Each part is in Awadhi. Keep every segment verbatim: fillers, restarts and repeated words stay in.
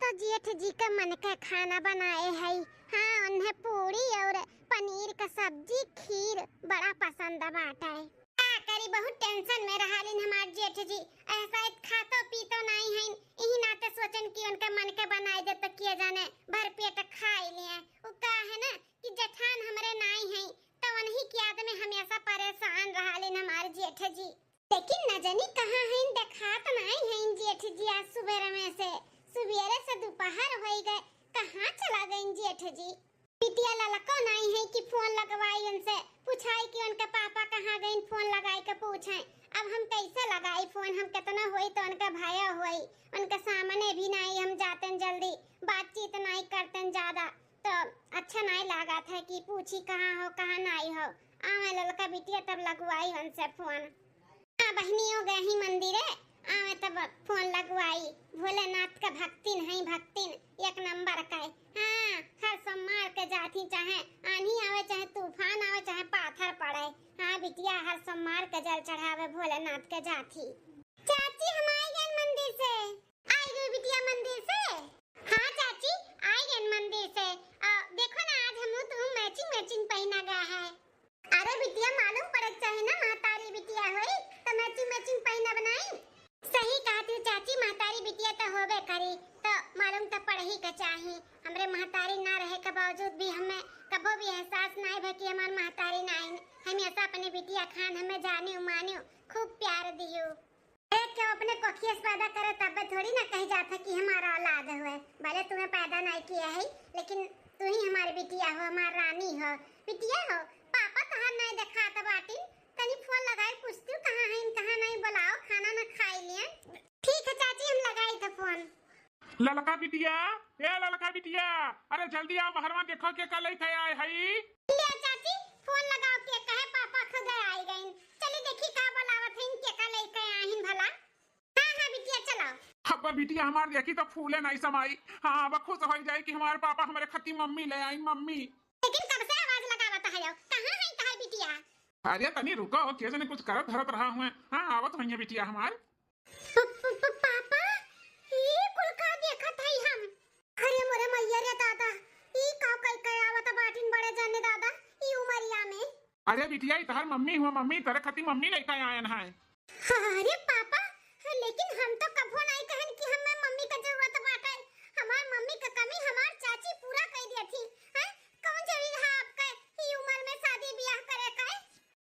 तो जेठ जी का मन का खाना बनाए है। हाँ, उन्हें पूरी और पनीर का सब्जी, खीर बड़ा पसंद बाटे। का करी, बहुत टेंशन में रहलिन हमार जेठ जी। ऐसा एक खातो पीतो नाई है, यही नाते सोचन कि उनका मन का बनाए दे तो किया जाने भर पेट खाई लिए। वो का है ना कि जेठान हमरे नाई है, तो उन्हीं की याद में हमेशा परेशान रहलिन हमार जेठ जी। लेकिन न जानी कहाँ हैं, देखात नाई हैं जेठ जी। आज सुबेरे में से, सुबेरे से दोपहर होई गए, कहाँ चला गईं जेठ जी? बिटिया ललको नाई है कि फोन लगवाई उनसे, पूछाई कि उनके पापा कहाँ गईं, फोन लगाई के पूछें। अब हम कैसे लगाई फोन, हम कितना होई तो उनका भया होई, उनके सामने भी नाई हम जातन जल्दी, बातचीत नाई करतन ज्यादा, तो अच्छा नाई लागत है कि पूछी कहाँ हो, कहाँ नाई हो। आवे ललका बिटिया तब लगवाई उनसे फोन। हाँ, बहिनियों गए ही मंदिरे, आवे तब फोन लगवाई। भोलेनाथ का भक्तिन है, भक्तिन एक नंबर का है। हाँ, हर सोमवार के जाती, चाहे आंधी आवे, चाहे तूफान आवे, चाहे पाथर पड़े। हाँ बिटिया, हर सोमवार के जल चढ़ावे भोलेनाथ के जाती। चाची, हम आ गए मंदिर से। आई गई बिटिया मंदिर से? हाँ चाची, आई गए मंदिर से। आ, देखो ना, आज हम तू मैचिंग मैचिंग पहना गया है। अरे बिटिया, मालूम पड़े के चाही ना, महतारी बिटिया होई तो मैचिंग मैचिंग पहिनब नाई। सही कहत हू चाची, महतारी बिटिया तो होबे करी, तो मालूम तो पड़ही के चाही। हमरे महतारी ना रहे के बावजूद भी हमें कबो भी एहसास नाई भे कि हमार महतारी नाई, हमेशा अपने बिटिया खान हमें जानियो मानियो, खूब प्यार दियो। देख के अपने कोखिया से पैदा करे तब थोड़ी ना कही जात है कि हमारा औलाद हुए, भले तुम्हें पैदा नाई किया है, लेकिन तू ही हमारी बिटिया हो, हमारी रानी हो। बिटिया हो, पापा तोहार नाई देखात बाटिन, तनी फोन लगाई पूछती हूँ कहाँ हैं, कहाँ नाई, बुलाओ, खाना ना खाई लिए। ठीक है चाची, हम लगाई थे फोन। ललका बिटिया, ए ललका बिटिया, अरे जल्दी आओ, बहरवा देखो के का लइके आए हई। ले चाची, फोन लगाओ, के कहे पापा खुद आई गईं। चली देखी का बुलावत हैं, के का लइके आए हैं भला। हाँ हाँ बिटिया, चलो। अब बिटिया हमार देखी तो फूले नाई समाई। हाँ, अब खुश हो जाए कि हमारे पापा हमारे खती मम्मी ले आई, मम्मी। लेकिन कब से आवाज लगावत है, कहाँ है तहार बिटिया? अरे तनी रुको, के जने कुछ करत धरत रहा हुए। हाँ, आवत हुई है बिटिया हमार। प-, प-, प-, पापा, ई कुल का देखत हई हम? अरे मोरे मैया रे दादा, ई का कई कई आवत बाटिन बड़े जने दादा, ई उमरिया में। अरे बिटिया, ई तहर मम्मी हुआ, मम्मी, तोरे खातिर मम्मी लेके आयन है। अरे पापा, लेकिन हम तो कभो नहीं कहन कि हमें मम्मी का जरूरत बाटे। हमार मम्मी का कमी हमार चाची पूरा कर दिया थी। हैं? कौन जरूरी है आपका ई उम्र में शादी ब्याह करे का?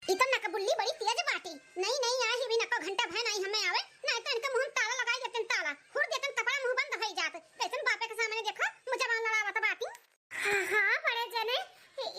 ई तो नकबुल्ली बड़ी तेज बाटी। नहीं, नहीं, आई ही भी नको घंटा भर नहीं हमें आवे, नहीं तो इनके मुंह में ताला लगाई देतन ताला, हुर देतन कपड़ा मुंह बंद होई जात। कैसन बापे के सामने देखो, मुझे जबान लड़ावत बाटी। हाँ, हाँ, बड़े जने,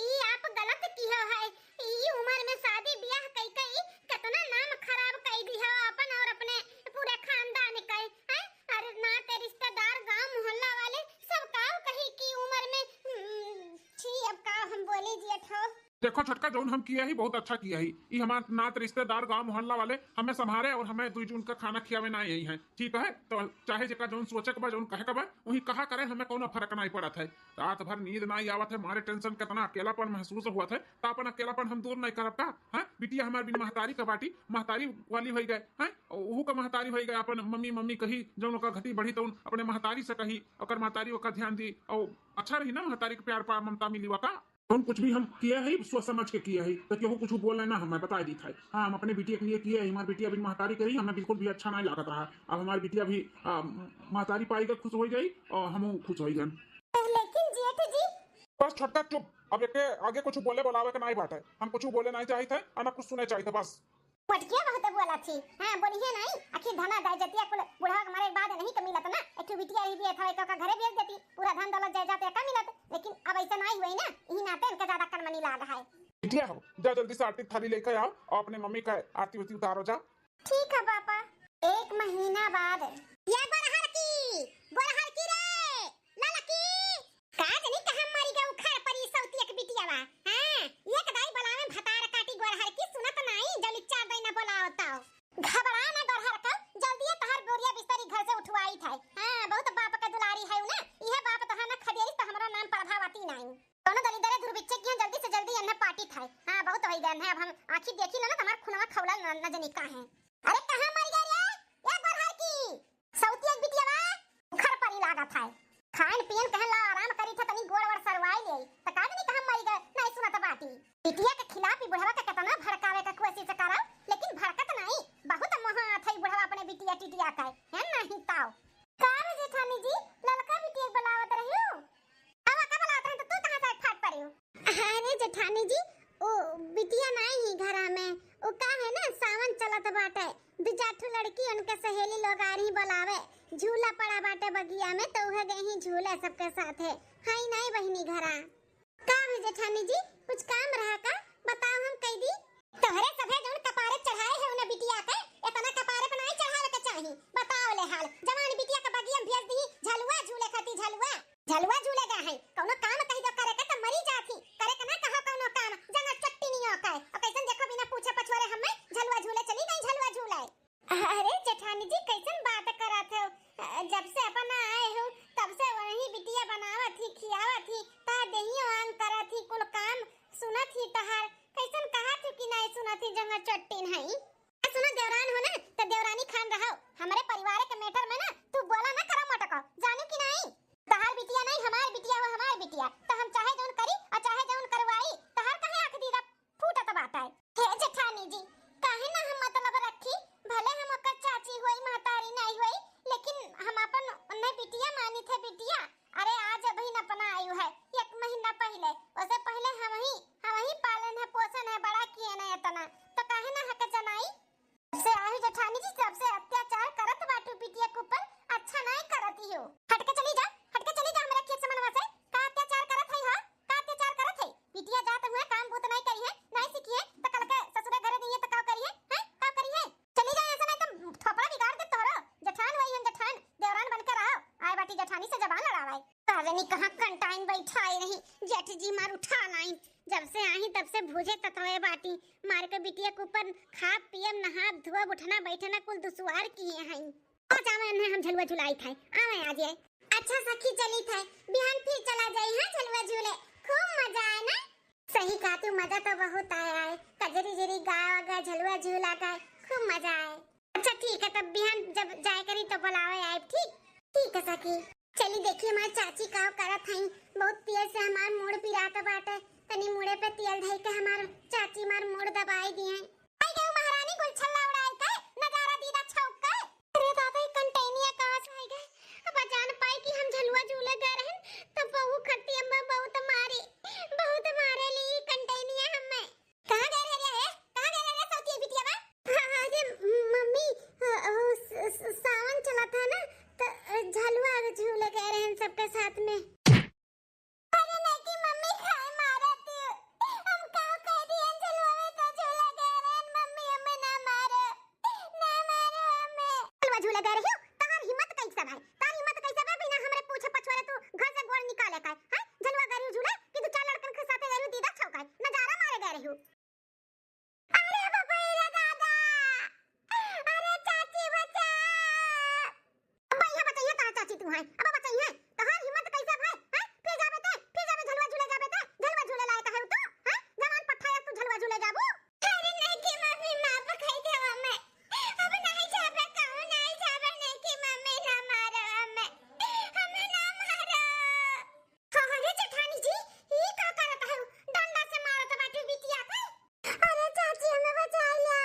ई आप गलत किहो है। ई उम्र में शादी ब्याह कई कई कितना नाम खराब कई दिहो अपन और अपने पूरे खानदान के, हैं? अरे नाते रिश्तेदार, गांव मोहल्ला वाले सब काव कही कि उम्र में, हम्म, छी, अब का हम बोली जियत हो। देखो छोटका, जौन हम किया ही बहुत अच्छा किया ही। ई हमार नात रिश्तेदार गांव मोहल्ला वाले हमें संभारे और हमें दुई जून का खाना खियावे ना आई हैं, ठीक है? तो चाहे जेका जौन सोचे के बा, जौन कहे के बा, वही कहा करे, हमें कौनो फर्क नहीं पड़त है। रात भर नींद नहीं आवत है, मारे टेंशन कितना अकेलापन महसूस हुआ था, तो अपन अकेलापन हम दूर नहीं करब का? हाँ, बिटिया हमार बिन महतारी का बाटी, महतारी वाली होई गए, हैं? ओहू का महतारी होई गए, अपन मम्मी मम्मी कही, जौन ओकर घटी बढ़ी तौन अपने महतारी से कही, ओकर महतारी ओकर ध्यान दी, और अच्छा रही ना, महतारी के प्यार पा ममता मिली वा का? हम कुछ भी हम किया है, सोच समझ के किया है, तो केहू कुछ बोले ना, हमें बता दी था। हाँ, हम अपने बिटिया के लिए किया है, हमारी बिटिया अभी महतारी करी, हमें बिल्कुल भी अच्छा नहीं लागत रहा। अब हमारी बिटिया भी, आ, महतारी पाई के खुश हो जाई और हम खुश हो जाए। लेकिन जेठ जी। बस छोटका चुप, अब एक आगे कुछ बोले बोलावे के नहीं बात है, हम कुछ बोले नहीं चाहिए थे और ना कुछ सुने चाहिए थे, बस। मोटकिया बहुत बोला थी। हाँ, बोलिए नहीं, आखिर धना दाई जतिया कुल बुढ़वा के मरे के बाद नहीं के मिलत ना, एक ठो बिटिया रही दिए था, एक का घरे बेच देती, पूरा धन दौलत जायदाद एक मिलत, लेकिन अब ऐसा नहीं हुई ना, यही नाते इनका ज्यादा कनमनी लाग है। बिटिया हो, जा जल्दी से आरती थाली लेकर आओ और अपने मम्मी का आरती उरती उतारो जा। ठीक है पापा। एक महीना बाद। ये गोरहर की, गोरहर की रे, ललकी। का जनी कहाँ मरी गए उखड़ परी सौतिया के बिटियावा। हाँ, एक दाई बोलावे भतार काटी गोरहर की, सुनत नाई, जौली चार दाई ना बोलाओ तो। घबरा ना गोरहर का, जल्दी ये तहार बोरिया बिस्तरी घर से उठवाई था। हाँ, बहुत बाप का दुलारी है ना, यह बाप तहार ना खदेरी तो हमारा नाम प्रभावती नाई। दोनों दलिंदरे दुर्बिच्छे किया, जल्दी से जल्दी अन्ना पाटी था। हाँ, बहुत हो गए हैं, अब हम आँखी देखी ना, ना तुम्हार खुनवा खौला न, न जनी का है। अरे कहाँ मर गया रे? या गोरहर की सौतिया के बिटियावा उखड़ परी लागत है। खाइन पियन कहे ला आराम करी थे, तनी गोड़ वोड़ सरवाई ले, त का जानी कहाँ मरी गए, नहीं सुनत बाटी। बिटिया के खिलाफ ही बुढ़वा के केतना भड़कावे के कोशिश करब, लेकिन भड़कत नहीं। बहुत मोहा आथे बुढ़वा अपने बिटिया टिटिया के, है नहीं ताऊ। का रे जेठानी जी, ललका बिटिया के बुलावत रहियो? अब का बुलावत रहे त तू कहाँ से फाट पड़ियो? अरे जेठानी जी, ओ बिटिया नहीं ही घरा में, ओ का है ना, सावन चलत बाटे, दू चार ठो लड़की उनके सहेली लोग आ रही बुलावे, झूला पड़ा बाटे बगिया में, तो उहे गई ही झूले सबके साथे। हाई नहीं बहिनी घरा। का है जेठानी जी, कुछ काम रहा का? बताओ हम कह दी। तोहरे सभे जौन कपारे चढ़ाए है उन्हें बिटिया के, इतना कपारे पर नहीं चढ़ावे के चाही। बताओ ले हाल, जवान बिटिया के बगिया में भेज दी झलुआ झूले खाती, झलुआ। झलुआ झूले गए हैं, कौनो काम कही दो करे के त मरी जाती, करे के ना कहो कौनो काम, जंगल चट्टी नहीं होके। और कैसन देखो बिना पूछे पछोरे हमें झलुआ झूले चली गई, झलुआ झूले। अरे जेठानी जी, कैसन बात करत हो? जब से अपन आए हो, तब से वही बिटिया बनावत ही, खियावत ही, ता देहियो आंग करत ही, कुल काम सुनत ही तहार। कैसन कहत हो कि नहीं सुनत ही, जंगल चट्टिन हई? आ, सुनो, देवरान हो ना, तो देवरानी खान रहो। हमरे परिवार के matter में ना तू बोला ना करो मोटको, जानू कि नहीं? तहार बिटिया नहीं, हमार बिटिया हो, हमार बिटिया। तो हम चाहे जौन करी और चाहे जौन करवाई, तहार काहे आँख दीदा फूटत बाटे? हे जेठानी जी, काहे ना हम मतलब रखी, भले हम ओकर चाची होई, महतारी नहीं होई, लेकिन हम अपन उन्हें बिटिया मानी थे, बिटिया। अरे आज अभी न अपना आयु है, एक महीना पहले, उसे पहले हम ही, हम ही पालन है, पोषण है, बड़ा किए न इतना, तो काहे ना हक जनाई? जब से आही जेठानी जी, तब से अत्याचार करत बाटू बिटिया के ऊपर, अच्छा नहीं करत ही हो। हट के चली जा, हट के चली जा हमरे खेत समनवा से। का अत्याचार करत है, हाँ? का अत्याचार करत है? बिटिया जात हुए काम बूत नहीं करी है, नहीं सीखी है, तो कल के ससुरे घरे दिए तो का करी है, हैं? का करी है? चली जा ऐसे नहीं तो थोपड़ा बिगाड़ दे तोहरो। जेठान वही हम जेठान, देवरान बन के रहो। आए बाटी जेठानी से जबान लड़ावे। काजनी कहाँ कंटाइन बैठाए रही, जेठ जी मार उठा लाइन। जब से आही तब से भूजे ततवे बाटी, मार के बिटिया के ऊपर खाब पियब नहाब धोब उठना बैठना कुल दुसवार किए हई। आ जावे उन्हें हम झलुआ झुलाई थे, आवे आज ये। अच्छा सखी चली थे, बिहान फिर चला जाई है झलुआ झूले, खूब मजा आए ना। सही कहा तू, मजा तो बहुत आया है, कजरी जरी गावा गए, झलुआ झूला गए, खूब मजा आए। अच्छा ठीक है, तब बिहान जब जाए करी तो बुलावे आए, ठीक? ठीक है सखी। चली देखी हमार चाची का करत हई, बहुत तेज से हमार मूड़ पिरात बाटे, तनी मूड़े पे तेल धई के हमार चाची मार मूड़ दबाई दिए। आई गई महारानी गुलछल्ला उड़ाई के, नजारा दीदा छौक के। अरे दादा, ई कंटैनिया कहाँ से आई गए? अब जान पाई कि हम झलुआ झूले गए रहन, तब बहू खटिया में बहुत मारी, बहुत मारे ली ई कंटैनिया हमें। कहाँ गए रहे रे? कहाँ गए रहे रे सौतिया बिटिया बा? हाँ, हाँ, अरे मम्मी, अ, अ, स-, स-, सावन चला था ना, तो, अ, झलुआ झूले गए रहन सबके साथ में। अरे नहीं कि मम्मी खाए मारत, हम का कह दिए झलुआ में तो झूले गए रहन, मम्मी हमें ना मारो, ना मारो हमें। झलुआ झूले गए रही हो, तहार हिम्मत कैसे भाई? तहार हिम्मत कैसे बा बिना हमरे पूछे पछोरे तू घर से गोड़ निकाले का, हैं? झलुआ गए रही झूले कि दू चार लड़कन के साथे गए रही दीदा छौका, नजारा मारे गए रही हो। अरे बाप रे दादा, अरे चाची बचा। अब यहाँ बचाइए तहार चाची तू है, अब बचाइए। तहार हिम्मत कैसे भाई, हैं? फिर जाबे ते, फिर जाबे झलुआ झूले जाबे ते, झलुआ झूले लायक है तू, हैं? जवान पट्ठा है तू झलुआ झूले जाबू। अरे नहीं कि मम्मी माफ कर दे हमें, अब नहीं जाबे कहूँ, नहीं जाबे, नहीं कि मम्मी ना मारो हमें, हमें ना मारो। हाँ, हाँ, रे जेठानी जी, ई का करत हऊ? डंडा से मारत बाटू बिटिया के। अरे चाची, हमें बचाई लिया,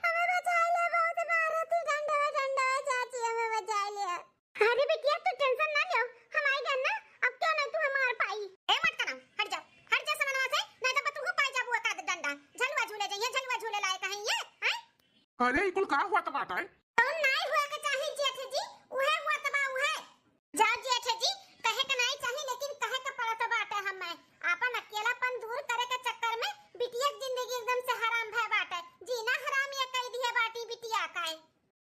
हमें बचाई लिया, बहुत मारत ही डंडा, डंडा, चाची, हमें बचाई लिया। अरे बिटिया, तू tension ना लियो, हम आई गए ना, अब क्यों नहीं तू हमार पाई। ए मटकना, हट जाओ, हट जा समनवा से, नहीं तो तू पाई जाबू का डंडा। झलुआ झूले जाइए, झलुआ झूले लायक है ये, हैं? अरे, ई कुल का होत बाटे? जौन नाई हुए के चाही जेठ जी, उहे होत बा उहे। जाओ जेठ जी, कहे के नाई चाही, लेकिन कहे के पड़त बाटे हमें। आपन अकेलापन दूर करे के चक्कर में बिटिया के जिंदगी एकदम से हराम भय बाटे। जीना हराम ये कई दिए बाटी बिटिया का।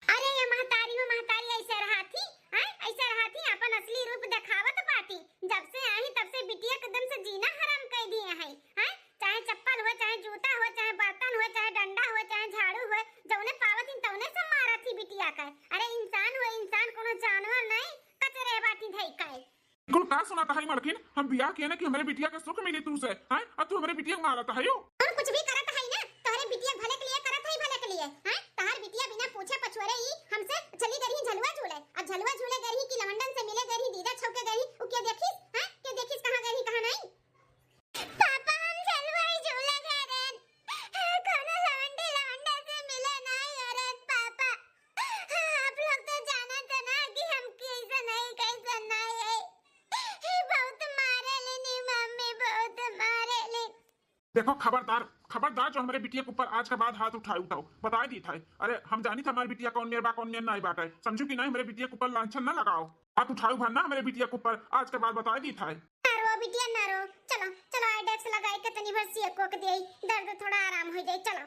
अरे ये महतारी हो महतारी, ऐसे रहा थी, हैं? ऐसे रहा थी, आपन असली रूप देखावत बाटी। जब से आई तब से बिटिया के एकदम से जीना हराम कई दिए हैं, हैं? चाहे चप्पल हो, चाहे जूता हो, चाहे बर्तन हो, चाहे डंडा हो, चाहे झाड़ू हो, जौने पावत ही तौने से मारत ही बिटिया का। अरे इंसान हो इंसान, कोनो जानवर नहीं, कचरे बाटी धई का। कुल का सुनात है मलकिन? हम बियाह किए ना कि हमरे बिटिया के सुख मिली तू से, हैं? और तू हमरे बिटिया के मारत है यो? हम कुछ भी करत है ना, तोहरे बिटिया भले के लिए करत है, भले के लिए, हैं? तोहर बिटिया बिना पूछे पछोरे ही हमसे चली गई रही झलुआ झूले, और झलुआ झूले गई रही कि लवंडन से मिले गई रही, दीदा छौके गई रही, उ देखो, खबरदार, खबरदार, जो हमरे बिटिया के ऊपर आज के बाद हाथ उठाए, उठाओ, बताए दी था। अरे, हम जानी था हमारे बिटिया कौन मेर बा, कौन मेर नाई बाटे। समझू कि नाई, हमरे बिटिया के ऊपर लांछन ना लगाओ। हाथ उठाओ भर ना हमरे बिटिया के ऊपर, आज के बाद बताए दी था। ना रो बिटिया, ना रो। चलो, चलो, आइडेक्स लगाए के तनी भर सिया कोक दिए, दर्द थोड़ा आराम हो जाए। चलो।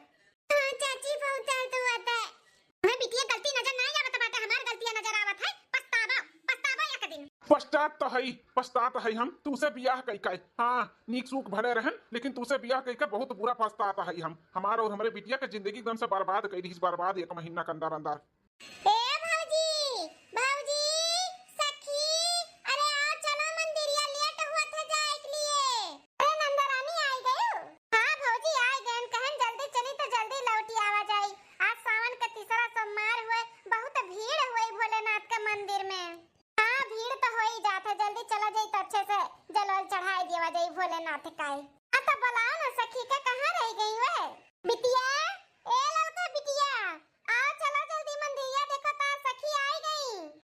हाँ चाची, बहुत दर्द हुआ था। हमें बिटिया गलती नजर नहीं आवत बाटे, हमार गलतियां नजर आवत है। पछतावा, पछतावा एक दिन। पछतात तो हई, पछतात हई हम, तूसे बियाह कई काई। हाँ, नीक सूख भले रहन, लेकिन तूसे बियाह कई के बहुत बुरा पछतात हई हम। हमार और हमरे बिटिया के जिंदगी एकदम से बर्बाद कई दिहिस, बर्बाद एक महीना के अंदर अंदर। ए भौजी, भौजी, सखी, अरे आओ, चलो मंदिरिया, लेट हुआ था जाए के लिए। अरे नंदरानी आई गयो? हाँ भौजी, आई गयन, कहन जल्दी चली तो जल्दी लौटी आवा जाई। आज सावन के तीसरा सोमवार हुए, बहुत भीड़ हुए भोलेनाथ के मंदिर में। हाँ, भीड़ तो हो ही जात है, जल्दी चला जाई तो अच्छे से जल वल चढ़ाई दिया जाई भोलेनाथ का। हाँ तो बुलाओ ना सखी का, कहाँ रह गई वे? बिटिया, ए ललका बिटिया, आओ चलो जल्दी मंदिरिया, देखो तार सखी आई गई।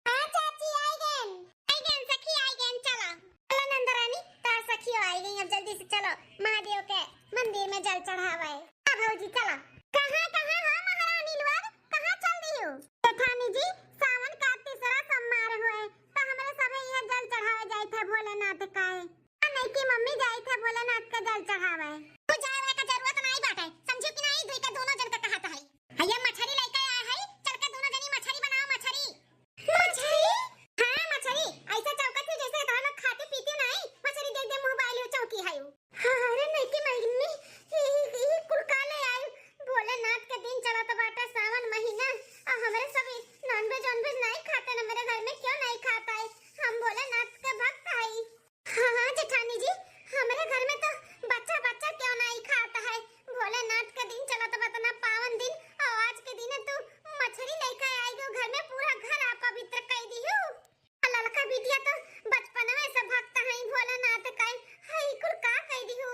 हाँ चाची, आई गईन, आई गईन सखी, आई गईन, चलो। चलो नंदरानी, तार सखियो आई गई, अब जल्दी से चलो महादेव के मंदिर में जल चढ़ावे। हाँ भौजी चलो। कहाँ, कहाँ हो महारानी लोग, कहाँ चल दियो? जेठानी जी, सावन का तीसरा सोमवार हुए, तो हमरे सभे यहाँ जल चढ़ावे जाए थे भोलेनाथ का। नहीं की मम्मी जाई थे भोलेनाथ का जल चढ़ावे। तू जाए वाला का जरूरत नहीं बाटे, समझू कि नहीं? दुई का दोनों जन का कहत है। हैया मछरी लेके आए है, चल के दोनों जनी मछरी बनाओ, मछरी। मछरी? हाँ मछरी, ऐसा चौकत ही जैसे तोहरा लोग खाते पीते नहीं, मछरी देख दे मुँह बाइल हो चौकी है। हाँ, अरे नहीं की मम्मी, ई, ई, ई कुल का ले आयु? भोलेनाथ के दिन चलत बाटे सावन महीना, आ हमरे सब नॉनवेज वॉनवेज नहीं खाते ना, मेरे घर में क्यों नहीं खाता है? हम भोलेनाथ के भक्त हई। हाँ, हाँ, जेठानी जी, हमरे घर में तो बच्चा, बच्चा क्यों नहीं खाता है? भोलेनाथ के दिन चलत बा, इतना पावन दिन, और आज के दिन तू मछरी लेके आई गो घर में, पूरा घर अपवित्र कर दिहू। आ ललका बिटिया तो बचपनवे से भक्त है भोलेनाथ का, है कुल का कर दिहू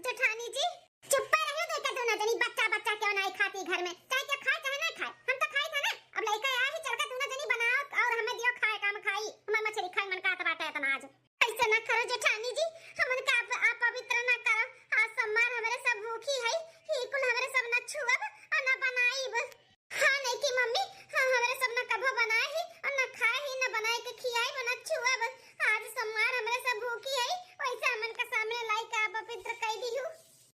जेठानी जी? चुप्पे रहियो, देखा दोनों जनी, बच्चा, बच्चा क्यों नहीं खाती घर में, चाहे क्या खाए, चाहे नहीं खाए, हम तो खाई था ना। अब लेके आए ही, चल के दोनों जनी बनाओ और हमें दियो खाए, काम खाई, हमें मछली खाए मन का बाटे इतना आज। ऐसे ना करो जेठानी जी, हमन का आप, आप पवित्र ना करो। आज सोमवार हमरे सब भूखी है, ही कुल हमरे सब न छुअब और न बनाइब। हाँ नहीं की मम्मी, हाँ हमरे सब न कभो बनाए ही और न खाए ही, न बनाए के खियाइब और न छुअब। आज सोमवार हमरे सब भूखी है, वैसे हमन के सामने लाई के आप पवित्र कह दिहू।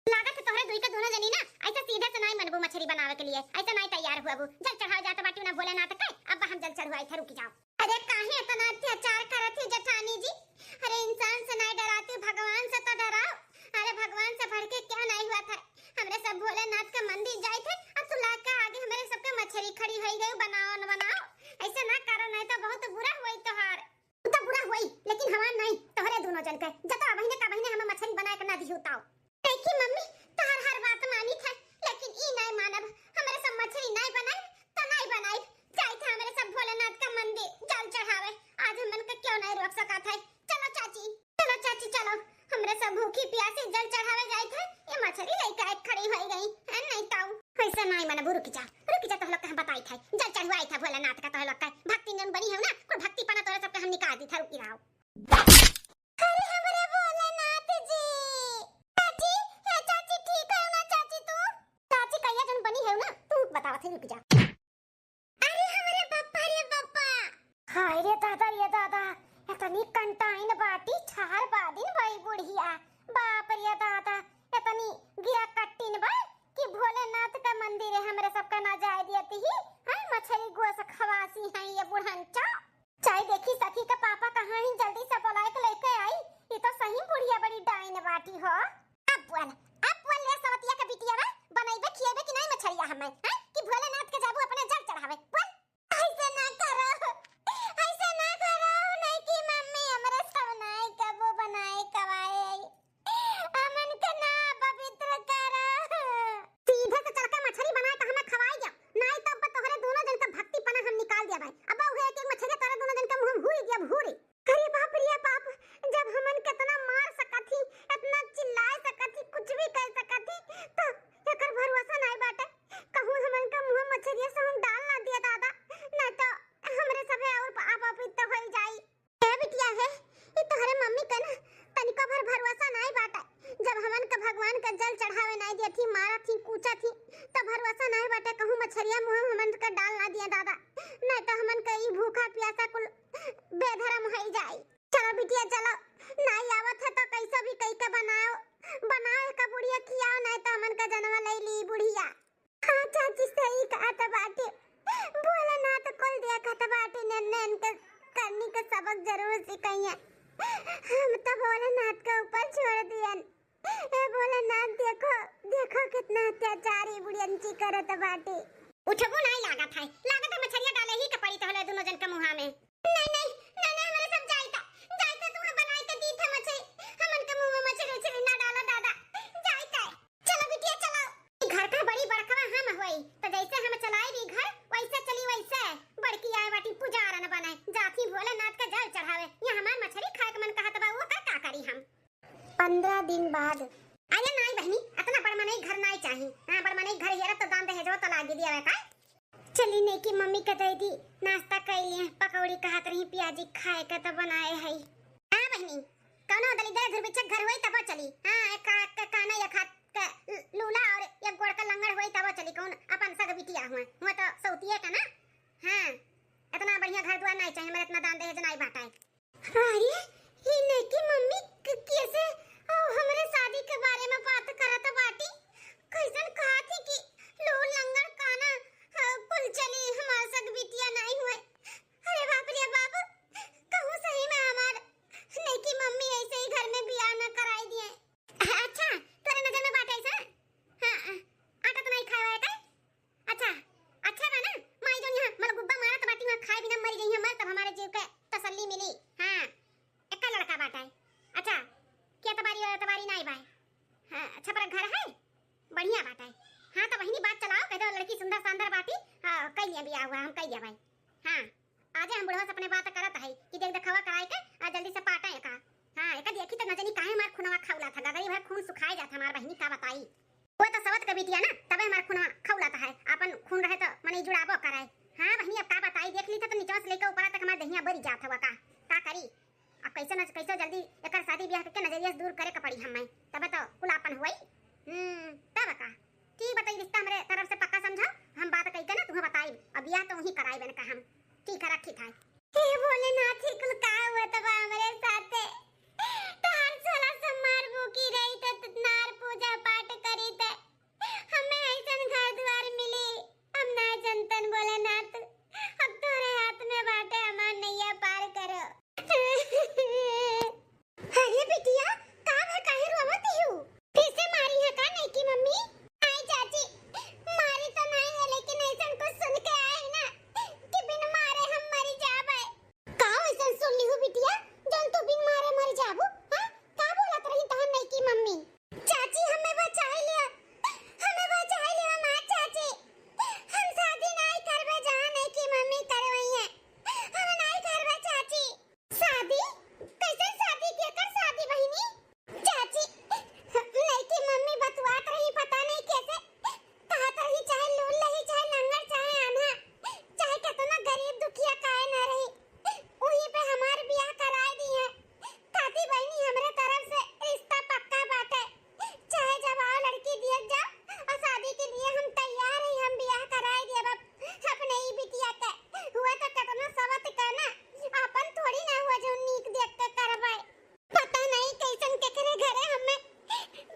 लागत है तोहरे दुई के दोनों जनी ना ऐसे सीधे से नाई मनबू मछरी बनावे के लिए, ऐसे नाई तैयार हुआ बू। जल चढ़ाओ जात बाटी ना भोलेनाथ के, अब हम जल चढ़वाई थे, रुकी जाओ। अरे काहे इतना अत्याचार करत है जेठानी जी? अरे इंसान से नाई डराती, भगवान से तो डराओ। अरे भगवान से बढ़ के क्या नहीं हुआ था? हमरे सब भोलेनाथ के मंदिर जाए थे, अब तू लाग के आगे हमरे सबके मछरी खड़ी होई गई, बनाओ न बनाओ, ऐसे ना करो, नहीं तो बहुत बुरा हुई तोहार। तू तो बुरा हुई, लेकिन हमार नहीं, तोहरे दोनों जन के। जतो बहिने का बहिने हमें मछरी बनाए के ना दिहू ताओ। देखी मम्मी, तोहर हर बात मानी थे, लेकिन ई नहीं मानब, हमरे सब मछरी नहीं बनाए, तो नहीं बनाए। जाए थे हमरे सब भोलेनाथ का मंदिर जल चढ़ावे, आज हमन के क्यों नहीं रोक सका थे? चलो चाची, चलो चाची, चलो, हमरे सब भूखी प्यासी जल चढ़ावे जाए थे, ये मछली लइका एक खड़ी होई गई है, नहीं ताऊ। ऐसे नहीं मनबू, रुक जा, रुक जा, तोह लोग के हम बताई थे, जल चढ़वाई थे भोलेनाथ का, तोह लोग का भक्ति जन बनी है ना, कुल भक्ति पना तोहरे सबके हम निकाल दी थे, रुकी रहो। अरे हमरे भोलेनाथ जी, चाची, हे चाची, ठीक है ना चाची तू? चाची कहिया जन बनी है ना, तू बतावत है, रुक जा। अरे हमरे बापा रे बापा। हाय रे दादा रे दादा, इतनी कंटाइन बाटी, छार बादिन बाई बुढ़िया। बाप रे दादा, इतनी गिरा कट्टिन बा कि भोलेनाथ का मंदिर है, हमरे सबका ना जाए दियती ही। हाय मछली गोस खवासी है ये बुढ़ंचा। चाहे देखी सखी का पापा कहाँ ही, जल्दी से बुलाए के लेके आई। ये तो सही बुढ़िया बड़ी डाइन बाटी हो। अब बोल, अब बोल रे सवतिया के बिटिया बा, बनैबे खिएबे कि नहीं मछरिया हमें, हैं? कि भोलेनाथ के जाबू अपने जल चढ़ावे? बोल। ऐसे ना करो, ऐसे ना करो, नहीं कि मम्मी हमरे सब नाई कबो बनाए कवाए आई। हमन के ना पवित्र करो। सीधे से चल के मछरी बनाए के हमें खवाई जा, नाई तो अब तोहरे दोनों जन के भक्ति पना हम निकाल दिया भाई। अब उहे एक एक मछरी तोहरे दोनों जन के मुंह में हुरी दिया, हुरी। चलो बिटिया, चलो, नाई आवत है तो कैसा भी कई के बनाओ, बनाओ एक बुढ़िया खियाओ, नाई तो हमन का जनवा ले ली बुढ़िया। हाँ चाची, सही कहत बाटे, भोलेनाथ कुल देखत बाटे, नन्ने इनके करनी के सबक जरूर सिखाइए। हम तो भोलेनाथ के ऊपर छोड़ दियन। ए भोलेनाथ, देखो, देखो कितना अत्याचार ई बुढ़ियनची करत बाटे। उठबो नाई लागत है, लागत है मछरिया डाले ही के पड़ी तोहले दुनो जन के मुहा में। नहीं, नहीं, नहीं, नहीं, हमरे सब जाइता, जाइता तू बनाई के दी था मछरी, हमन के मुंह में मछरी उछरी ना डाला दादा, जाइता। चलो बिटिया चलो, ई घर का बड़ी बड़कवा हम होई, तो जैसे हम चलाई भी घर, वैसे चली वैसे। बड़की आए बाटी पुजारन बने, जाती भोलेनाथ के जल चढ़ावे, या हमार मछरी खाए के मन कहत बा, वो का, का करी हम? पन्द्रह दिन बाद। अरे नाई बहिनी, अतना बड़ मनई घर नाई चाही। हाँ, बड़ मनई घर हेरत तो दान दहेजवा तो लागी दिया का? चली नेकी मम्मी के दे दी, नाश्ता कई लिए, पकौड़ी कहत रही पियाजी खाए के तो बनाए है। हाँ बहिनी, कौनो दलिद्दर धुरबिच्छक घर होई तब चली। हाँ, एक का, का, काना एक हाथ के लूला और एक गोड़ का लंगड़ होई तब चली। कौन अपन सग बिटिया हुए, हुए तो सौतिये का ना। हाँ, इतना बढ़िया घर दुआर नाई चाही, हमारे इतना दान दहेज नाई बाटा है। अरे, ई नईकी मम्मी क-, कैसे, ओ, हमरे शादी के बारे में बात करत बाटी? कैसन कहत ही कि लूर लंगड़ काना, अ, कुल चली, हमार सग बिटिया नाई हुए। अरे बाप रे बाप, कहूँ सही में हमार नईकी मम्मी ऐसे ही घर में बियाह न कराई दिए। अच्छा, तोरे नजर में बात ऐसा? हाँ, आटा तो नहीं खाए हुआ है का? अच्छा, अच्छा बा ना, माई जौन यहाँ मलगुब्बा मारत बाटी, वहाँ खाए बिना मरी जइहें मर, तब हमारे जीव के तसल्ली मिली। हाँ, एक्का लड़का बाटा है। अच्छा, के अतबारी और अतबारी नाई बाय। हाँ, अच्छा पर घर है, बढ़िया बाटा है। हाँ, तो वही बात चलाओ, कह दो लड़की सुंदर शानदार बाटी, हाँ, कई लिया बियाह हुआ, हम कई लिया भाई। हाँ, आजे हम बुढ़वा से अपने बात करत है कि देख देखावा कराए के, आ जल्दी से पाटा एका। हाँ, एका देखी तो न जानी काहे हमार खूनवा खौला था, गगरी भर खून सुखाए जात हमार बहिनी, का बताई। वो तो सवत के बिटिया ना, तबे हमार खूनवा खौलत है। आपन खून रहे तो मनई जुड़ाबो करे। हाँ बहिनी, अब का बताई, देख ली तो, तो निचवा से लेके ऊपरा तक हमार दहिया बरी जात हवा का। का करी? अब कैसे न कैसे जल्दी एकर शादी ब्याह करके नजरिया से दूर करे के पड़ी हमें, तबे तो कुल आपन हुई। हम्म, तब का? ठीक बताई, रिश्ता हमरे तरफ से पक्का समझा, हम बात कही के ना तुम्हें बताई। अब ब्याह तो वहीं कराई बन का हम। ठीक है, रखी था। हे भोलेनाथ, ही कुल का हुआ तबा हमरे साथे? तोहार सोलह सोमवार भूखी रही त नार पूजा पाठ करी त हमें ऐसन घर द्वार मिली। हम ना जनतन भोलेनाथ, अब तोरे हाथ में बाटे, हमार नैया पार करो। अरे बिटिया, का भा काहे रोवत हियू? फिर से मारी है का नईकी मम्मी? आई चाची, मारी तो नहीं है, लेकिन ऐसन कुछ सुन के आए ना कि बिन मारे हम मरी जाबे। का ऐसन सुन लिहू बिटिया, जौन तू बिन मारे मर जाबू? हाँ? का बोलत रही तोहर नईकी मम्मी? चाची, हमें बचाई लिया, हमें बचाई लिया, हमार चाची। हम शादी नहीं करबे, जहाँ नईकी मम्मी करवई है, हम नहीं करबे चाची। शादी? कैसन शादी? केकर शादी बहिनी? चाची, नईकी मम्मी बतुआत रही, पता नहीं कैसे कहत रही, चाहे लूल रही, चाहे लंगड़, चाहे आन्हा, चाहे केतना गरीब दुखिया काहे ना रही, उही पे हमार बियाह कराए दी है। कहती बहिनी, हमरे तरफ से रिश्ता पक्का बाटे, चाहे जब आओ लड़की दिए जाओ, और शादी के लिए हम तैयार ही, हम बियाह कराए दिए अब अपने ई बिटिया के। हुआ तो केतना सवत के ना, अपन थोड़ी ना हुआ जो नीक देख के करवाए। पता नहीं कैसन केकरे घरे हमें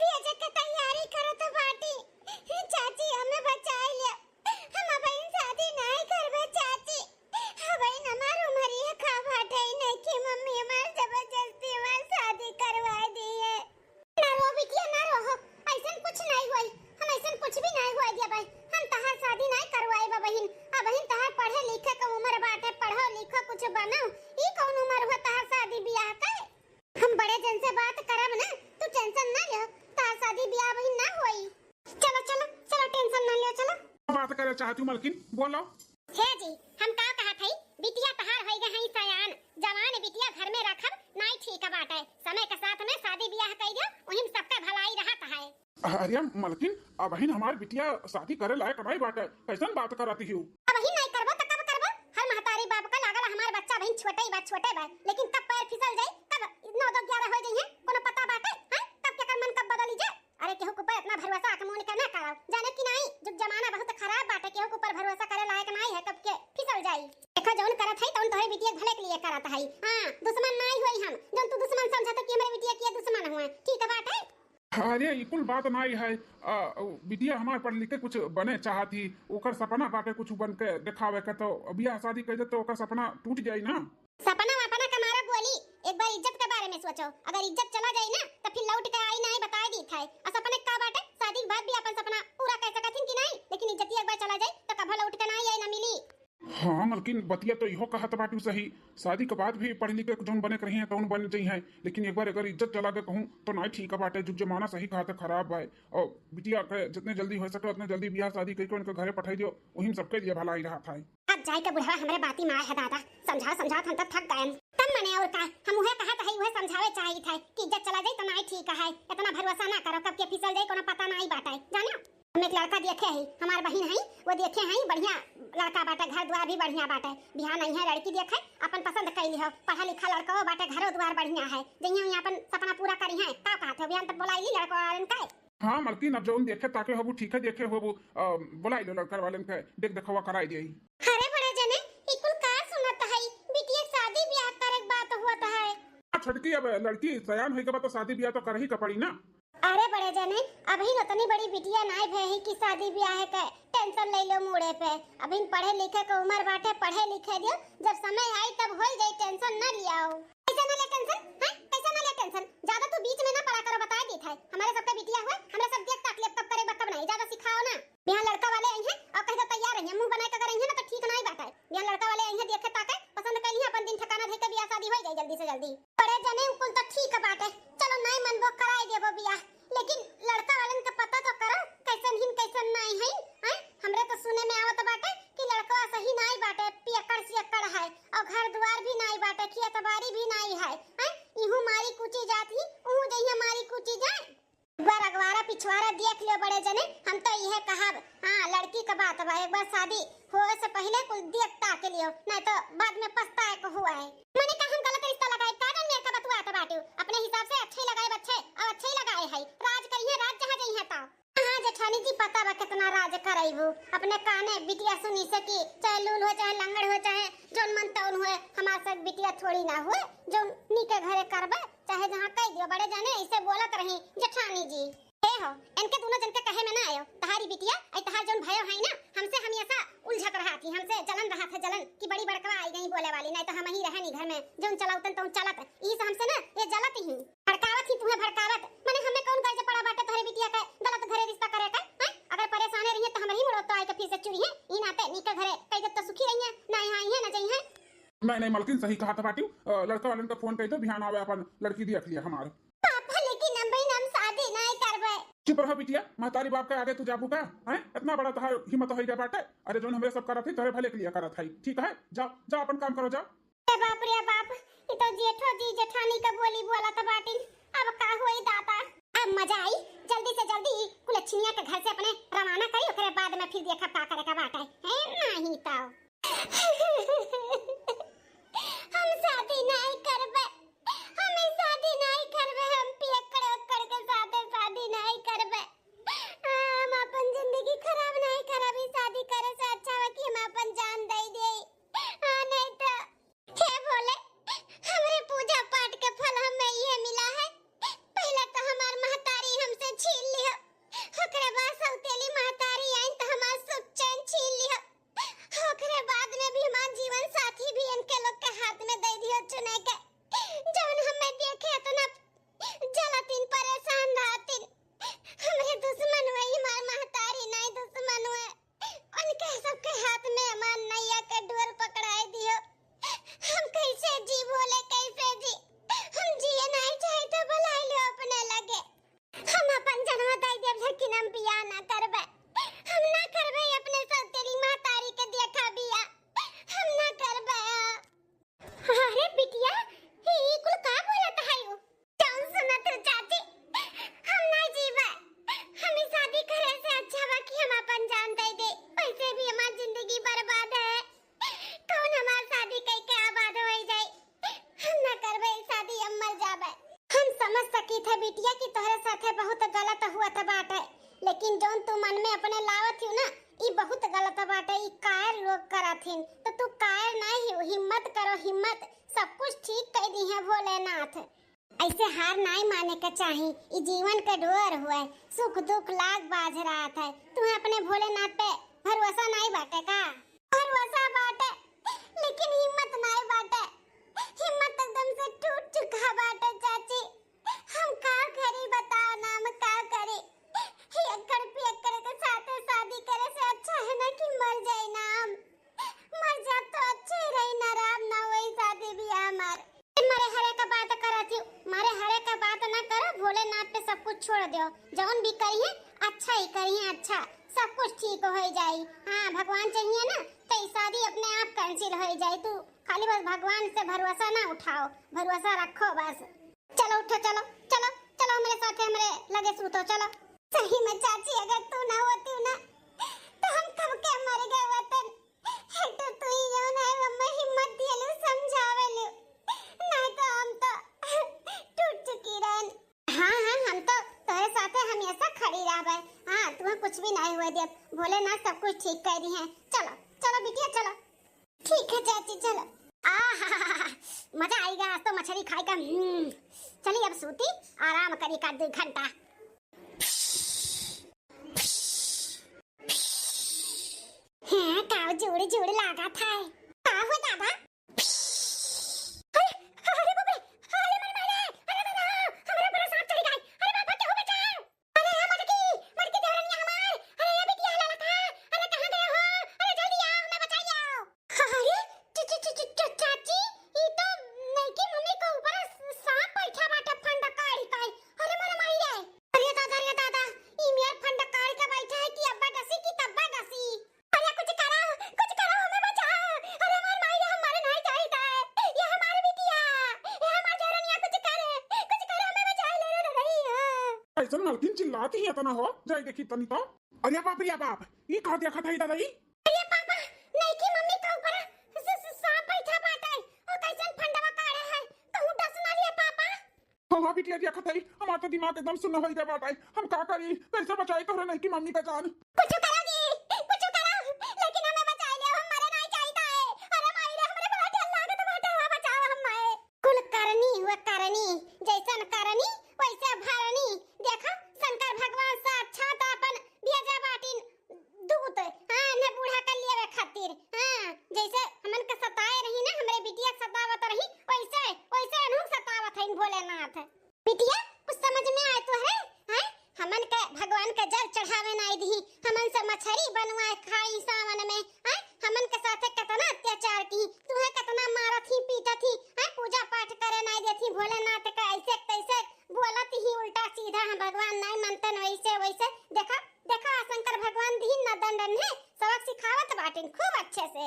भेजे के तैयारी करत बाटी। चाची, हमें बचाई लिया, हम अबहिन शादी नहीं करबे चाची। अबहिन हमार उमरिया का बाटे, नईकी मम्मी हमार जबरदस्ती हमार शादी करवाए दी है। ना रो बिटिया, ना रो, ऐसन कुछ नहीं होई, हम ऐसन कुछ भी नहीं होए दिया भाई। हम तहार शादी नहीं करवाए बा बहिन, अबहिन तहार पढ़े लिखे के उम्र बाटे, पढ़ो लिखो कुछ बनो। ई कौन उम्र हुआ तहार शादी बियाह के? हम बड़े जन से बात करब ना, तू tension ना ले, तहार शादी बियाह बहिन ना होई। चलो, चलो, चलो, tension ना ले, चलो। बात करे चाहती हूँ मलकिन, बोलो। हे जी, हम का कहत हई, बिटिया तहार होई गए हई सयान, जवान बिटिया घर में रखब नाई ठीक बाटे। समय के साथ में शादी बियाह कई दियो, उहिम सबका भलाई रहत है। अरे मलकिन, अबहिन हमार बिटिया शादी करे लायक नाई बाटे, कैसन बात करत हियो? अबहिन नाई करबो त कब करबो? हर महतारी बाप का लागल हमार बच्चा बहिन छोटे बा, छोटे बा, लेकिन कब पैर फिसल जाई, कब नौ दो ग्यारह हो जाई है, कोनो पता बाटे? हैं? कब केकर मन कब बदली जाए? अरे केहू के ऊपर इतना भरोसा आके मुंह निकल ना करो, जाने कि नाई, जुग जमाना बहुत खराब बाटे, केहू के ऊपर भरोसा करे लायक नाई है, कब के फिसल जाई। देखो जौन करत है तौन तोहरे बिटिया के भले के लिए करत है। हाँ, दुश्मन नाई होई हम, जौन तू दुश्मन समझत है कि हमरे बिटिया के दुश्मन हुए, ठीक बाटे? अरे, ई कुल बात नाई है। आ, बिटिया हमार पढ़ लिख के कुछ बने चाहत ही, ओकर सपना बाटे कुछ बन के देखावे के, तो बियाह शादी कर दे तो ओकर सपना टूट जाई ना। सपना वपना के मारा गोली, एक बार इज्जत के बारे में सोचो। अगर इज्जत चला जाई ना, तो फिर लौट के आई नाई, बताई दीत है। और सपने का बाटे, शादी के बाद भी अपन सपना पूरा कर सकत हिन कि नाई, लेकिन इज्जतिया एक बार चला जाई, तो कभो लौट के नाई आई, ना मिली। हाँ, मलकिन, बतिया तो इहो कहत बाटू सही, शादी के बाद भी पढ़ लिख के जौन बने के रही हैं, तौन बन जई हैं, लेकिन एक बार अगर इज्जत चला गए कहूँ, तो नाई ठीक बाटे। जुग जमाना सही कहत है, खराब बाय। और बिटिया के जितने जल्दी हो सके, उतने जल्दी बियाह शादी करके उनके घरे पठाई दियो, वही में सबके लिए भलाई रहत है। अब जाए के बुढ़वा हमरे बाती में आए है दादा, समझाओ, समझाओ, हम तो थक गए। तब मने और का, हम उहे कहत है, उहे समझावे चाहिए था कि इज्जत चला जाई तो नाई ठीक है, इतना भरोसा ना करो, कब के फिसल जाई, कोनो पता नाई बाटे, जानो। हम एक लड़का देखे हई, हमार बहिन हई, वो देखे हई, बढ़िया लड़का बाटे, घर द्वार भी बढ़िया बाटे। बिहान आई है लड़की देखे, अपन पसंद कई लिहो, पढ़ा लिखा लड़का बाटे, घरो द्वार बढ़िया है, जइया यहाँ अपन सपना पूरा करी है। का कहत हो, बिहान तक बोलाई ली लड़का वालन का? हाँ मलकिन, अब जौन देखे ताके होबू, ठीक है, देखे होबू, अ, बोलाई लो लड़का वालन के, देख देखवा कराई दे। अरे बड़े जने, ई कुल का सुनत हई? बिटिया शादी ब्याह करे के बात हुआ है। आ छोटकी, अब लड़की सयान होई के बाद तो शादी ब्याह तो करही के पड़ी ना। अरे बड़े जने, अभी उतनी बड़ी बिटिया नाई भे ही कि शादी ब्याह के tension ले लो मूड़े पे। अभी पढ़े लिखे के उम्र बाटे, पढ़े लिखे दियो, जब समय आई तब होई जाई, tension न लियाओ। कैसे न ले tension, हैं? कैसे न ले tension? ज्यादा तू बीच में ना पड़ा करो, बताए दीत है। हमारे सबके बिटिया हुए, हमरा सब देख ताक लेब कब करे बा कब नहीं, ज्यादा सिखाओ ना। बिहान लड़का वाले आई हैं और कह दो तैयार रहिए, मुंह बनाए के अगर आई हैं ना तो ठीक नाई बाटे। बिहान लड़का वाले आई हैं, देखे ताके, पसंद कर लिया, अपन दिन ठिकाना धर के बियाह शादी हो जाए जल्दी से जल्दी। बड़े जने उ कुल तो ठीक बाटे, चलो नाई मनबो कराई देबो बियाह, लेकिन लड़का वालन के पता तो करो कैसन हिन कैसन नाई है, हैं? हमरे तो सुने में आवत बाटे कि लड़कवा सही नाई बाटे, पियक्कड़ सियक्कड़ है और घर दुआर भी नाई बाटे, खेत बाड़ी भी नाई है, हैं? इहू मारी कूची जात ही, उहू जइया मारी कूची जाए। एक बार अगवारा पिछवारा देख लियो बड़े जने, हम तो इहे कहब। हाँ, लड़की का बात बा, एक बार शादी होए से पहिले कुल देख ताक लियो, नहीं तो बाद में पछताए को हुआ है। मने का हम गलत रिश्ता लगाए, का जान मेरे का बतुआत बाटू? अपने हिसाब से अच्छे ही लगाए बच्चे, और अच्छे ही लगाए है। राज करिए, राज जहाँ जइहे तो। हाँ जेठानी जी, पता बा कितना राज करैबू। अपने काने बिटिया सुनी से कि चाहे लूल हो, चाहे लंगड़ हो, चाहे जौन मन तौन हुए, हमार सब बिटिया थोड़ी ना हुए, जौन नीके घरे करबे, चाहे जहाँ कह दियो। बड़े जने ऐसे बोलत रही जेठानी जी। ए हो, इनके दोनों जन के कहे में ना आयो, तहारी बिटिया आई तहार जौन भयो है ना, हमसे हमेशा उलझत रहा थी, हमसे जलन रहा था, जलन कि बड़ी बड़कवा आई गई बोले वाली, नहीं तो हम ही रहे नहीं घर में, जौन चलावतन तौन चलत, यही से हमसे ना ये जलत ही। भड़कावत ही तुम्हें भड़कावत, मने हमें कौन गर्ज पड़ा बाटे तोहरे बिटिया के गलत घरे रिश्ता करे के, हैं? अगर परेशाने रहिए तो हमरे ही मुड़ो तो आए के फिर से चुरी है, ई नाते नीके घरे कई जब तो सुखी रहिए, ना यहाँ आई है ना जई है। नहीं नहीं मलकिन, सही कहा था बाटी, अ, लड़का वालन का फोन कर दो, बिहान आवे अपन लड़की देख लिया हमार। पापा, लेकिन हम बहिन हम शादी नहीं करबे। चुप रहो बिटिया, महतारी बाप के आगे तू जाबू का? हैं? इतना बड़ा तहार हिम्मत हो गया बाटे? अरे जौन हमरे सब करत है तोरे भले के लिए करत है, ठीक है? जाओ जाओ अपन काम करो, जाओ। ए बाप रे बाप, ई तो जेठो जी जेठानी का बोली बोलत बाटिन। अब का होई दादा? अब मजा आई, जल्दी से जल्दी कुलच्छिनिया के घर से अपने रवाना करी, ओकरे बाद में फिर देखब का करे का बाटे। हैं, नहीं तो। हम शादी नहीं करबे, हम ई शादी नहीं करबे, हम पियक्कड़ उक्कड़ के साथे शादी नहीं करबे। हम अपन जिंदगी खराब नहीं करब, ई शादी करे से अच्छा बा कि हम अपन जान दे दे। हाँ, नहीं तो हे भोले, हमरे पूजा पाठ के फल हमें ये मिला है। पहले तो हमार महतारी हमसे छीन लियो, ओकरे बाद सौतेली महतारी आइन तो हमार सुख चैन छीन लियो, ओकरे बाद में भी हमार जीवन साथी भी इनके लोग के हाथ में दे दियो चुने के। जौन हमें देखे इतना जलतिन, परेशान रहतिन। हमरे दुश्मन हुए, हमार महतारी नहीं दुश्मन हुए। उनके सबके हाथ में हमार नैया के डोर पकड़ाए दियो। हम कैसे जी भोले, कैसे जी? हम जिए नहीं चाहे तो बुलाई लो अपने लगे। हम अपन जनवा दे देब, लेकिन हम बियाह ना करबे। हम ना करबे अपने सौतेली महतारी के देखा बियाह। हम ना करबे। अरे बिटिया, ई कुल का बोलत है उ? जौन सुनत हो चाची, हम ना जीबे। हम ई शादी करे से अच्छा बा कि हम अपन जान दे दे। वैसे भी हमार जिंदगी बर्बाद है। कौन हमार शादी कई के आबाद हो जाए? हम ना करबे ई शादी, हम मर जाबे। हम समझ सकी थे बिटिया कि तोहरे साथे बहुत गलत हुआ था बाटे, लेकिन जौन तू मन में अपने लावत हो ना, ई बहुत गलत बाटे, ई कायर लोग करत हिन। तो तू कायर नाहीं हो, हिम्मत करो, हिम्मत, सब कुछ ठीक कइ दिहे भोलेनाथ। ऐसे हार नाहीं माने के चाही, ई जीवन के डोर हुए, सुख दुख लाग बाझ रहत है। तुहे अपने भोलेनाथ पे भरोसा नाहीं बाटे का? भरोसा बाटे, लेकिन हिम्मत नाहीं बाटे, हिम्मत एकदम से टूट चुका बाटे चाची। हम का करी बताओ ना, हम का करी? पियक्कड़ पियक्कड़ के साथे शादी करे से अच्छा है ना कि मर जाए ना हम। मर जाब तो अच्छे ही रही ना, राम ना वही शादी बियाह हमार। मारे हरे का बात करत ही, मारे हरे का बात ना करो, भोलेनाथ पे सब कुछ छोड़ दो। जौन भी करिहे अच्छा ही करिहे, अच्छा सब कुछ ठीक हो जाई। हाँ, भगवान चाहिए ना तो ई शादी अपने आप कैंसिल हो जाई। तू खाली बस भगवान से भरोसा ना उठाओ, भरोसा रखो बस। चलो उठो, चलो, चलो, चलो हमरे साथे, हमरे लगे सूतो, चलो। सही में चाची, अगर तू ना होती ना तो हम कब के मर गए होतन। एक तो तू ही जौन है, मम्मा हिम्मत दियलू, समझावेलू, नहीं तो हम तो टूट चुकी रहन। हाँ, हाँ, हम तो तोरे साथे हमेशा खड़ी रहबे। हाँ, तुम्हें कुछ भी नहीं हुए देब, भोलेनाथ सब कुछ ठीक कर दिहे। चलो, चलो बिटिया, चलो। ठीक है चाची, चलो। आहा, मजा आइगा आज तो मछरी खाए का। हम्म, चली अब सूती, आराम करी का दो घंटा। हैं, का जुड़ जुड़ लागा था। का हो दादा? अरे, अरे बाप रे, अरे मर मारे, अरे दादा, हमरा ऊपर सांप चढ़ गए, अरे बाप रे, केहू बचाओ। अरे ए मटकी, मटकी देवरनिया हमार, अरे ए बिटिया लाला का, अरे कहाँ गए हो? अरे जल्दी आओ, हमें बचाई आओ। अरे च-, च-, च-, च-, चाची, ई तो नईकी मम्मी के ऊपर सांप बैठा बाटे फंडा काढ़ी का। अरे मोर माई रे, अरे दादा रे दादा, ई मेर फंडा काढ़ी के बैठा है कि अब्बा डसी कि तब्बा डसी। अरे कुछ करा, कुछ करा, हमें बचा। अरे हमार माई रे, हम मरे नहीं चाहिता है। ये हमार बिटिया, ये हमार देवरनिया, कुछ करे, कुछ करे, हमें बचा ले रे रही है। ऐसन मलकिन चिल्लाती है इतना हो, जाई देखी तनी तो। अरे बाप रे बाप, ई का देखत है दादा ई? अरे पापा, नईकी मम्मी के ऊपर स-, स-, सांप बैठा बाटे। ओ कैसन फंडवा काढ़े है, कहूँ डस ना लिए पापा। हाँ, हाँ, बिटिया देखत है, हमार तो दिमाग एकदम सुन्न होई गए बाटे। हम का करी, कैसे बचाई तोहरे नईकी मम्मी का जान? कुछ करा जी, कुछ करा, लेकिन हमें बचाई ले, हम मरे नहीं चाहिता है। अरे माई रे, हमरे बड़ा डर लागत बाटे, हमें बचाओ, हम माए। कुल करनी हुआ करनी, जैसन करनी वैसे भरनी। देखा, शंकर भगवान साक्षात आपन भेजा बाटिन दूत, हाँ, इन्हें बूढ़ा कर लेवे खातिर। हाँ, जैसे हमन के सताए रही ना, हमरे बिटिया सतावत रही, वैसे, वैसे इन्हू सतावत है भोलेनाथ। बिटिया, कुछ समझ में आए तो है, हैं? हमन के भगवान के जल चढ़ावे नाई दिही, हमन से मछरी बनवाए खाई सावन में, हैं? हमन के साथे कितना अत्याचार की, तुहे कितना मारत ही, पीटत ही, हैं? पूजा पाठ करे नाई देत ही, भोलेनाथ के ऐसे तैसे बोलत ही उल्टा सीधा, हम भगवान नाई मनतन वैसे वैसे। देखा, देखा, शंकर भगवान दिहिन ना दंडन है, सबक सिखावत बाटिन खूब अच्छे से।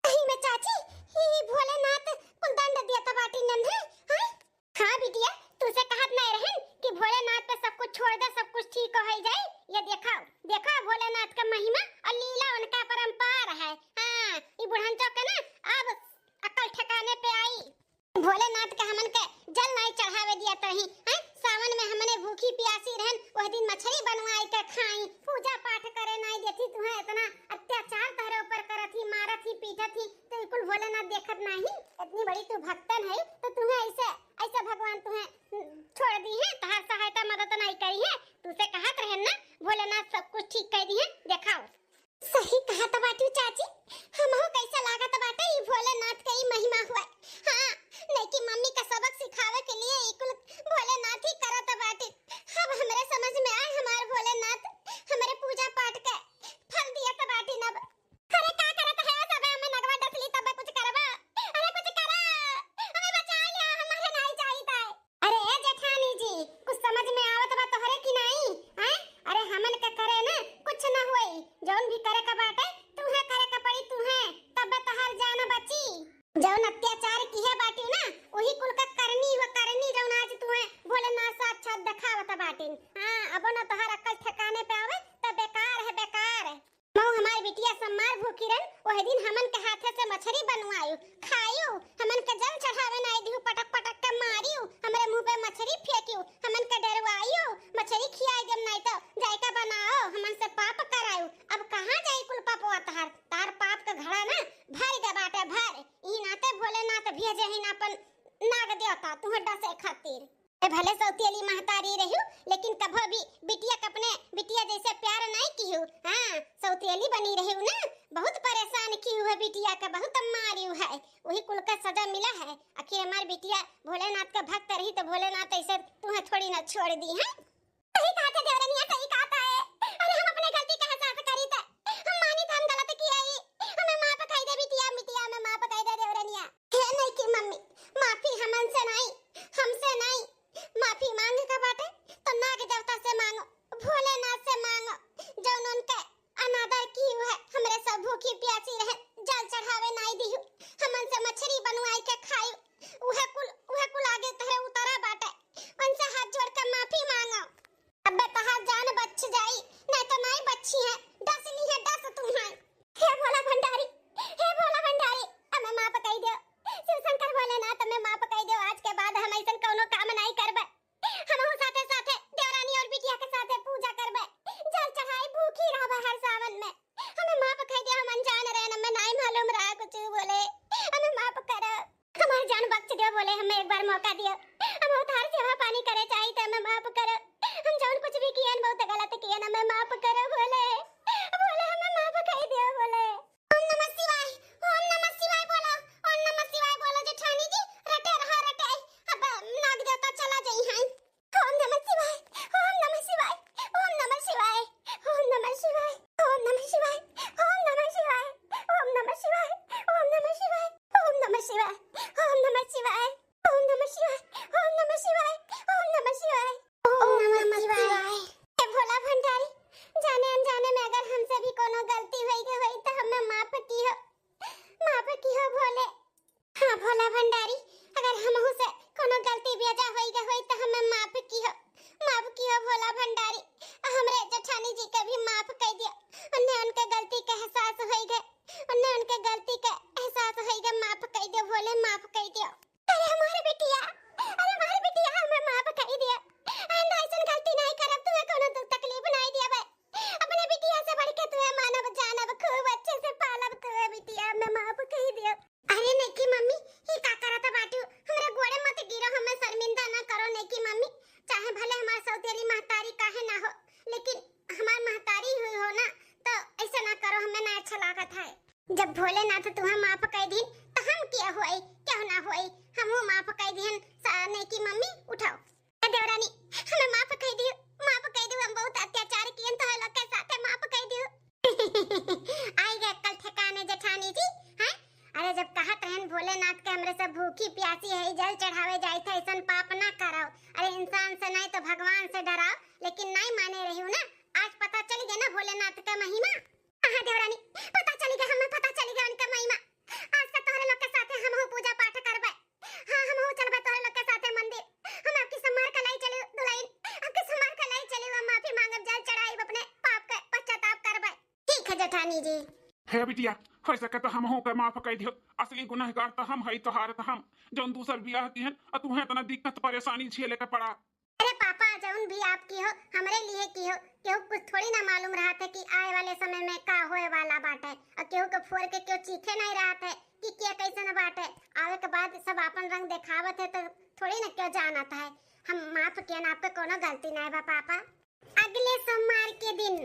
सही में चाची, ई भोलेनाथ कुल दंड दियत बाटिन नन्हे, हैं? हाँ बिटिया, तुसे कहत नहीं रहन कि भोलेनाथ पे सब कुछ छोड़ दे, सब कुछ ठीक हो जाई। ये देखा, देखा भोलेनाथ का महिमा और लीला उनका अपरंपार है। हाँ, ई बुढ़न चौक के ना अब अकल ठिकाने पे आई। भोलेनाथ के हमन के जल नहीं चढ़ावे दिया तही, हैं? सावन में हमने भूखी प्यासी रहन, वह दिन मछली बनवाई के खाई, पूजा पाठ करे नहीं देती, तुहे इतना अत्याचार तहरे ऊपर करत ही, मारत ही, पीटत ही, तो ई कुल भोलेनाथ देखत नहीं? इतनी बड़ी तू भक्तन है, तो तुहे ऐसे, ऐसे भगवान तुहे छोड़ दिहे, तहार सहायता मदद नहीं करिहे। तुसे कहत रहन ना, भोलेनाथ सब कुछ ठीक कर दिहे। देखाओ। सही कहत बाटू चाची, हमहू कैसा लागत बाटे ई भोलेनाथ के ई महिमा हुआ। हाँ, नईकी मम्मी का सबक सिखावे के लिए ई कुल भोलेनाथ ही करत बाटे। अब हमरे समझ में आए हमार भोलेनाथ, हमरे पूजा पाठ के फल दियत बाटिन अब। अरे का करत है सब, हमें नगवा डसली तब कुछ करबा। अरे कुछ करा, हमें बचा लिया, हमारे नहीं चाहिए। अरे ए जेठानी जी, कुछ समझ में आवत बा तोहरे कि नाई? हैं? अरे हमन के करे ना कुछ ना होई, जौन भी करे के बाटे तुहे करे के पड़ी तुहे, तब तोहार जान बची। जौन अत्याचार किहे बाटी ना, वही कुल का करनी व करनी जौन आज तुहे भोलेनाथ साक्षात देखावत बाटिन। हाँ, अब ना तोहार अक्ल ठिकाने पे आवे तो बेकार है, बेकार। मऊ हमार बिटिया सम्मार भूखी रहन, ओह दिन हमन के हाथे से मछरी बनवायु, खायु, हमन के जल चढ़ावे नाई दिहु, पटक पटक के मारियु, हमरे मुंह पे मछरी फेंकियु, हमन के डरवायु, मछरी खियाई देम नाई तो जायका बनाओ, हमन से पाप करायु। अब कहाँ जाई कुल तुहे डसे खातिर। ए भले सौतेली महतारी रहिउ, लेकिन कभो भी बिटिया के अपने बिटिया जैसे प्यार नाहीं किहु। हाँ, सौतेली बनी रहिउ ना, बहुत परेशान किहु है बिटिया के, बहुत मारिउ है, वही कुल का सजा मिला है। आखिर हमार बिटिया भोलेनाथ का भक्त रही तो भोलेनाथ ऐसे तुहे थोड़ी ना छोड़ दी है। सही कहा थे देवरनिया, सही कहा था। अरे हम अपने गलती का एहसास करी थे, हम मानी थे हम गलत किया ही, हमें माफ कर दे बिटिया, बिटिया हमें माफ कर दे देवरनिया। हे नहीं की मम्मी, माफी हमन से नहीं, हमसे नहीं, माफी मांगे का बाटे तो नाग देवता से मांगो, भोलेनाथ से मांगो, जौन उनके अनादर किहु है, हमरे सब भूखी प्यासी रहे, जल चढ़ावे नाई दिहु, हमन से मछरी बनवाई के खाई, उहे कुल, उहे कुल आगे तोहरे उतरा बाटे, उनसे हाथ जोड़ के माफी मांगो। अबे तहार जान बच जाई, नहीं तो नाई बच्ची है, डस ली है, डस तू है। हे भोला भंडारी, हे भोला भंडारी, हमें माफ कई दो। शिव शंकर भोलेनाथ, हमें माफ कई दो। आज के बाद हम ऐसन कौनो काम नाई करबे। हमहू साथे साथे देवरानी और बिटिया के साथे पूजा करबे, जल चढ़ाई, भूखी रहबे हर सावन में। हमें माफ कई दो, हम अनजान रहे, हमें नाई मालूम रहा कुछ बोले, हमें माफ करो। हमार जान बख्श दियो भोले, हमें एक बार मौका दियो। हम उधार सेवा पानी करे चाही त हमें माफ करो। हम जौन कुछ भी कियन बहुत गलत कियन, हमें माफ करो भोले। भोले हमें माफ कर दियो भोले। ओम नमः शिवाय, ओम नमः शिवाय बोलो, ओम नमः शिवाय बोलो जेठानी जी। रटे रहा रटे, अब नाग देवता चला जाई हैं। ओम नमः शिवाय, ओम नमः शिवाय, ओम नमः शिवाय, ओम नमः शिवाय, ओम नमः शिवाय, ओम नमः शिवाय, ओम नमः शिवाय, ओम नमः शिवाय, ओम नमः शिवाय, ओम नमः शिवाय, ओम नमः शिवाय, ओम नमः शिवाय, ओम नमः शिवाय। हे भोला भंडारी, जाने अनजाने में अगर हमसे भी कोनो गलती होई गई होई तो हमें माफ किहो, माफ किहो भोले। हाँ भोला भंडारी, अगर हमहू से कोनो गलती बेजा होई गए होई त हमें माफ किहो, माफ किहो भोला भंडारी। आ हमरे जेठानी जी के भी माफ कर दियो। उन्हें उनके गलती के एहसास होई गए, उन्हें उनके गलती के एहसास होई गए, माफ कर दियो भोले, माफ कर दियो। अरे हमारे बिटिया, अरे हमारे बिटिया, हमें माफ कर दियो। आइंदा ऐसन गलती नहीं करब, तुम्हें कोनो दुख तकलीफ नहीं दिया। अपने बिटिया से बढ़ के तुहे मानब जानब, खूब अच्छे से पालब तुहे बिटिया, हमें माफ कही दियो। अरे नहीं की मम्मी, ई का करत बाटू? हमरे गोड़े मत गिरो, हमें शर्मिंदा ना करो नहीं की मम्मी। चाहे भले हमार सौतेली महतारी काहे ना हो, लेकिन हमार महतारी हुई हो ना, तो ऐसे ना करो, हमें ना अच्छा लागत है। जब भोलेनाथ तुहे माफ कह दिन, तो हम क्या होई, क्या ना होई, हमहू माफ कह दिहन। सा-, नहीं की मम्मी, उठाओ। ए देवरानी, हमें माफ कह दियो, माफ कह दियो, हम बहुत अत्याचार कियन तोहरे लोग के साथे, माफ कह दियो। आई गए अक्कल ठिकाने जेठानी जी, हैं? अरे जब कहत रहन भोलेनाथ के हमरे सब भूखी प्यासी है, जल चढ़ावे जाई थे, ऐसन पाप ना कराओ। अरे इंसान से नहीं तो भगवान से डराओ, लेकिन नहीं माने रही हूँ ना। आज पता चल गया ना भोलेनाथ का महिमा। हाँ देवरानी, पता चल गया हमें, पता चल गया उनका महिमा। आज से तोहरे लोग के साथे हमहू पूजा पाठ करबे। हाँ, हमहू चलबे तोहरे लोग के साथे मंदिर। हम आपकी सम्हार के लाई चली दुल्हन, आपकी सम्हार के लाई चली, हम माफी मांगब, जल चढ़ाई, अपने पाप के पश्चाताप करबे। ठीक है जेठानी जी। हे बिटिया, हो सके तो हमहू के माफ कर दियो। असली गुनहगार तो हम हई तोहार, तो हम जौन दूसर बियाह किहन, और तुहें इतना दिक्कत परेशानी झेले के पड़ा। अरे पापा, जौन भी आप किहो, हमरे लिए किहो। केहू कुछ थोड़ी ना मालूम रहत है कि आए वाले समय में का होए वाला बाटे, और केहू के फोड़ के केहू चीखे नहीं रहत है कि के कैसन बाटे। आवे के बाद सब आपन रंग देखावत है, तो थोड़ी ना केहू जानत है। हम माफ कियन, आपके कोनो गलती नहीं बा पापा। अगले सोमवार के दिन।